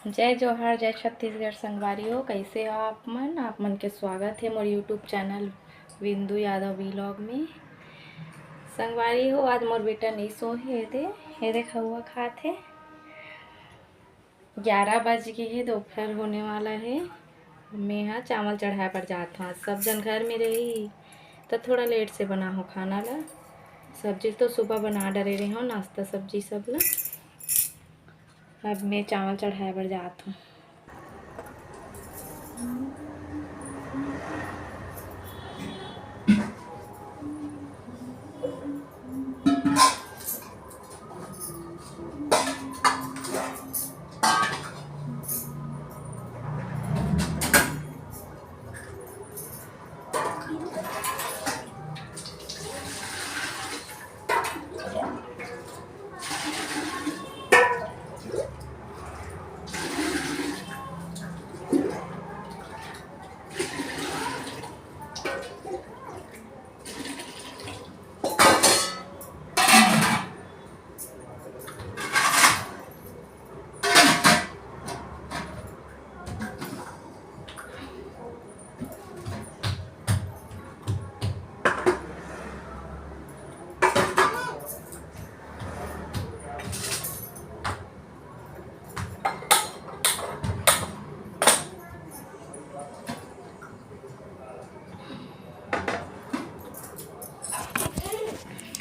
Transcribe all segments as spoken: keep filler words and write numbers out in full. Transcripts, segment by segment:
जय जोहार, जय छत्तीसगढ़ संगवारी हो। कैसे हो आप मन? आप मन के स्वागत है मोर YouTube चैनल बिंदु यादव व्लॉग में। संगवारी हो, आज मोर बेटा नहीं सो हे, दे, ये देख हवा खात है। ग्यारह बज गे हे, दोपहर होने वाला है। मैं हा चावल चढ़ाए बर जात हूँ। आज सब जन घर में रही तो थोड़ा लेट से बना हो खाना ला। सब्जी तो सुबह बना डरे रहे हो, नाश्ता सब्जी सब ला। अब मैं चावल चढ़ाए बर जात हूँ।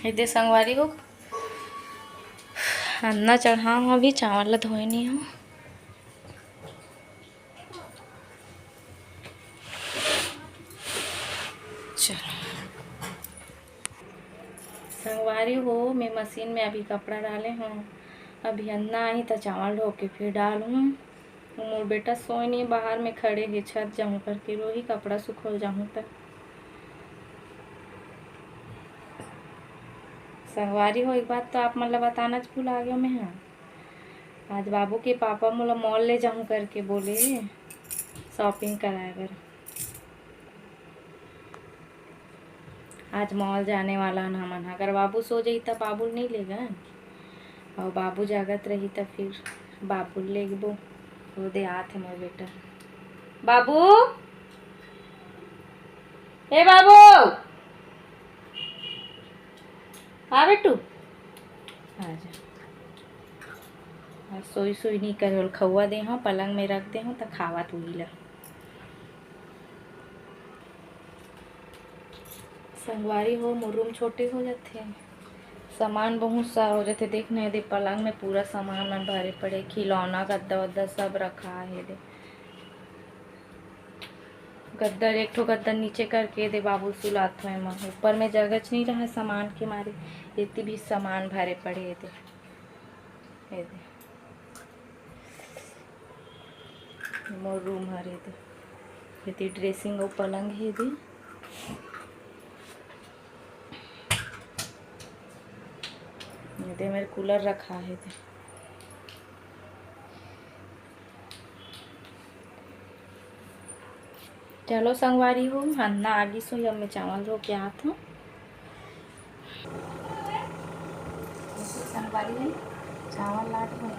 ये दे संगवारी हो, अन्ना चढ़ा हूँ, अभी चावल ला धोए नहीं हूँ। चलो संगवारी हो, मैं मशीन में अभी कपड़ा डाले हूँ, अभी अन्ना आही त चावल धो के फिर डालूँ। मोर बेटा सोए नहीं, बाहर में खड़े हे, छत जाहूँ करके रोही, कपड़ा सुखो जाहूँ त। संगवारी हो, एक बात तो आप मन ला बताना च भुला गयो मैं हा। आज बाबू के पापा मोला मॉल ले जाहूँ करके बोले हे shopping कराए बर। आज मॉल जाने वाला हन हमन ह। अगर बाबू सो जाई त बाबू ल नहीं लेगन, और बाबू जागत रही त फिर बाबू ल लेगबो। वो दे आत है मोर बेटा। बाबू, ए बाबू, हाँ बेटू, आ जा। आज सोई सोई नहीं करे, ओल खउआ दे हूँ, पलंग में रख दे हूँ त खावत उही ला। संगवारी हो, मोर रूम छोटे हो जाथे, सामान बहुत सारा हो जाथे। देख न, एदे पलंग में पूरा सामान मन भरे पड़े, खिलौना, गद्दा वद्दा सब रखा हे। दे गद्दा, एक ठो गद्दा नीचे करके दे बाबू सुलात हो एमा। ऊपर में जगह च नहीं रहा सामान के मारे, एती भी सामान भरे पड़े हे। दे, ये दे। मोर रूम हरे दे। एती ड्रेसिंग अउ पलंग हे दे। ये दे मेर कूलर रखा हे दे। चलो संगवारी हो, अन्ना आगी सो, अब मैं चावल धो के आत हूँ। संगवारी हो, चावल लात हूँ।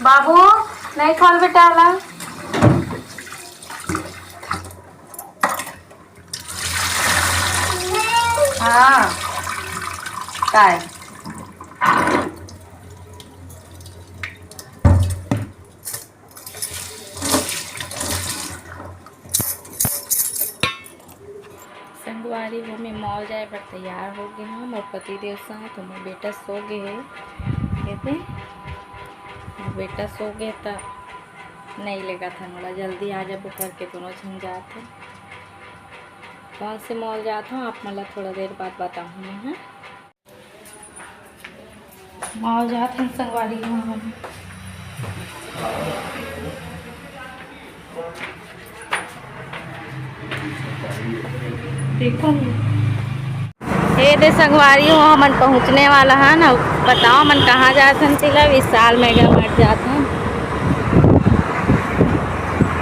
बाबू, नहीं खोल बेटा ला। हाँ, काय? अरे वो मैं मॉल जाए बर तैयार हो गए हूँ। मोर पति देव साथ, मोर बेटा सो गए है। कहते मोर बेटा सो गए त नहीं लेगा था मोला, जल्दी आ जाबो करके दोनों झन जात है। कौन से मॉल जात हूँ आप मन ला थोड़ा देर बाद बताहूँ मैं, हाँ? मॉल जात हन संगवारी हो हमन। देखो ये दे संगवारी हो, हमन पहुँचने वाला हन। अब बताओ हमन कहाँ जात हन? तेला विशाल मेगा मार्ट जात हन।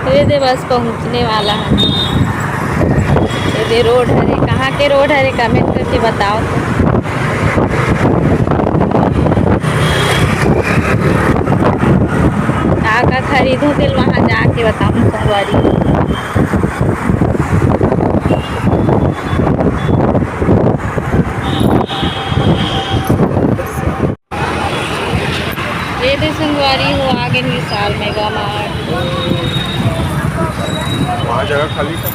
तो ये दे बस पहुँचने वाला है। ये दे रोड हरे, कहाँ के रोड हरे, कमेंट करके बताओ तो। का का खरीदूँ तेल वहाँ जाके बताऊँ संगवारी। ये दे संगवारी हो, आ गए विशाल मेगा मार्ट। वहाँ जगह खाली था।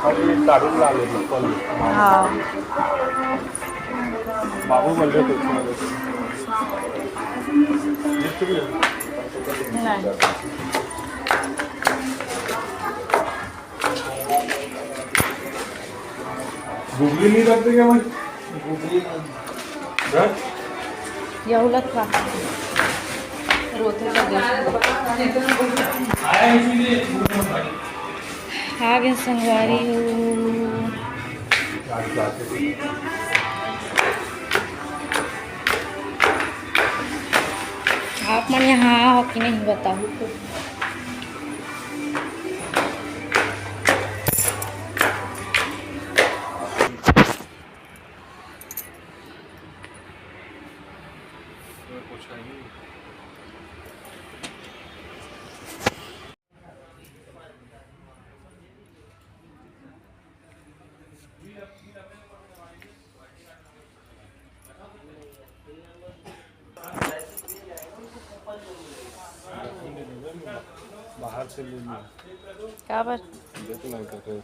अभी दारू ला ले, बिल्कुल। हाँ। बाबू बोल रहे थे। नहीं। गुगली नहीं रखते क्या भाई? गुगली नहीं। रख। यहूला खा। रोते तो देख। आया इसीलिए। आ गए संगवारी हो। आप मन यहाँ आओ कि नहीं बताओ तो। बाहर से ले लिया। काबर? देख ना करके।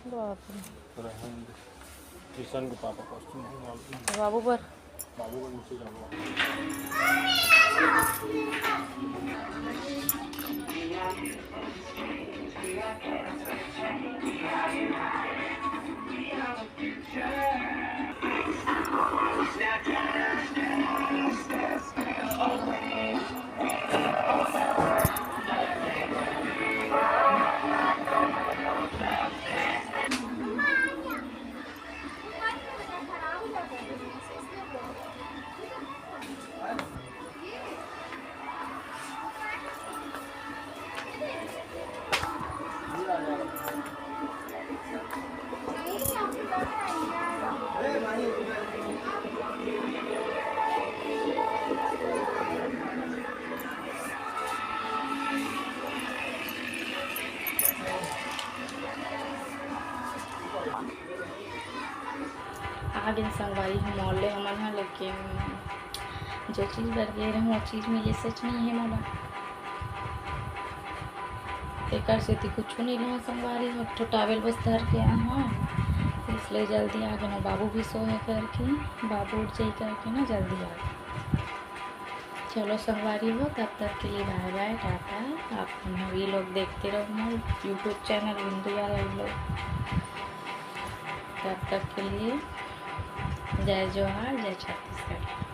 बाप रे। रहन दे। किशन के पापा कॉस्ट्यूम मंगा लेते हैं। बाबू बर। बाबू बर नीचे जाओ। आ गए संगवारी हो मॉल ले हमन ह, लेकिन जो चीज बर गे रहूं, वो चीज मिले सच नहीं है मोला। तेकर सेती कुछ नहीं लेहूं संगवारी हो, एक ठो टॉवेल बस धर के आ हूं, इसलिए जल्दी आ गए। बाबू भी सोए करके, बाबू उठ जाई करके ना जल्दी आ गए। चलो संगवारी हो, तब तक के लिए बाय बाय, टाटा। आप मन भी लोग देखते रहो मोर YouTube चैनल बिंदु यादव vlog। तब तक के लिए जय जोहार, जय छत्तीसगढ़।